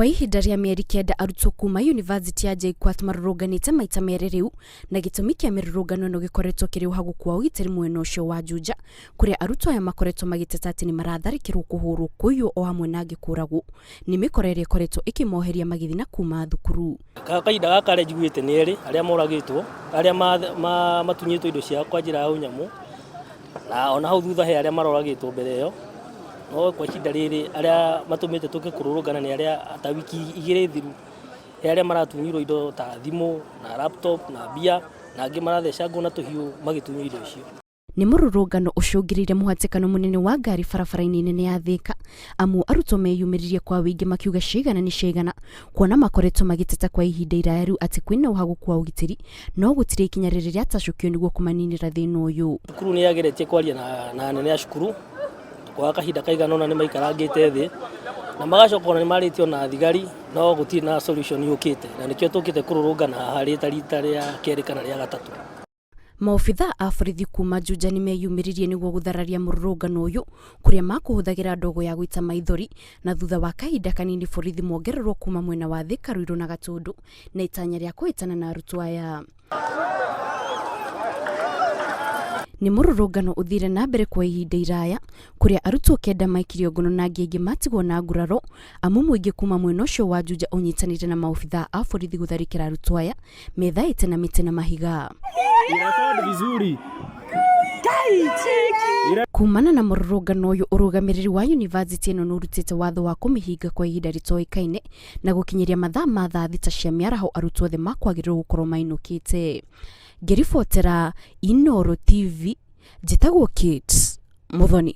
Kwa ihinda rĩa mĩeri kenda arutwo kuma yunivasĩtĩ ya JKUAT marũrũnganĩte maita merĩ rĩu, na gĩtũmi kĩa mĩrũrũngano ĩno gĩkoretwo kĩrĩ ũhagũku wa ũgitĩri mwena ũcio wa Juja, kũrĩa arutwo aya makoretwo magĩteta atĩ nĩ maratharĩkĩrwo, kũhũrwo, kũiywo o hamwe na angĩ kũragwo nĩ mĩkora ĩrĩa ĩkoretwo ĩkĩmoheria magĩthiĩ na kuma thukuru. Kahinda gaka arĩa njiguĩte nĩ erĩ arĩa moragĩtwo, arĩa matunyĩtwo indo ciao kwa njĩra ya ũnyamũ, na ona hau thutha he arĩa maroragĩtwo mbere ĩyo. No kwa ihinda rĩrĩ arĩa matũmĩte tũke kũrũrũngana nĩ arĩa ta wiki 2 thiru, he arĩa maratunyirwo indo ta thimũ na laptop na mbia, na angĩ marathecangwo na tũhiũ magĩtunywo indo icio. Nĩ mũrũrũngano ũcũngĩrĩire mũhatĩkano mũnene wa ngari barabara-inĩ nene ya Thĩka, amu arutwo meyumĩririe kwa wĩingĩ makiuga ciaigana nĩ ciaigana, kuona makoretwo magĩteta kwa ihinda iraya rĩu atĩ kwĩna ũhagũku wa ũgitĩri, no gũtirĩ ikinya rĩrĩ rĩatacũkio nĩguo kũmaninĩra thĩna ũyũ. Cukuru nĩ yageretie kwaria na anene a cukuru kwa kahinda kaigana ũna, nĩ maikarangĩte thĩ na magacoka ona nĩ marĩtie ona thigari, no gũtirĩ na solution yũkĩte, na nĩkĩo tũkĩte kũrũrũngana haha rĩ ta rita rĩa kerĩ kana rĩa gatatũ. Maobithaa a borithi kuma Juja nĩmeyumĩririe nĩguo gũthararia mũrũrũngano ũyũ kũrĩa makũhũthagĩra ndogo ya gũita maithori, na thutha wa kahinda kanini borithi mongererwo kuma mwena wa Thika, Ruiru na Gatundu na itanya rĩa kũhĩtana na arutwo aya. Nĩ mũrũrũngano ũthire na mbere kwa ihinda iraya kũrĩa arutwo kenda maikirio ngono na angĩ aingĩ matigwo na nguraro, amu mũingĩ kuma mwena ũcio wa Juja ũnyitanĩire na maobithaa a borithi gũtharĩkĩra arutwo aya methaĩte na mĩtĩ na mahiga. Vizuri. Kumana na mũrũrũngano ũyũ, ũrũgamĩrĩri wa yunivasĩtĩ ĩno nĩ ũrutĩte watho wa kũmĩhinga kwa ihinda rĩtoĩkaine, na gũkinyĩria mathaa ma thaa 6 cia mĩaraho arutwo othe makwagĩrĩrwo gũkorwo mainũkĩte. Ngĩribotera Inooro TV, njĩtagwo Kate Muthoni.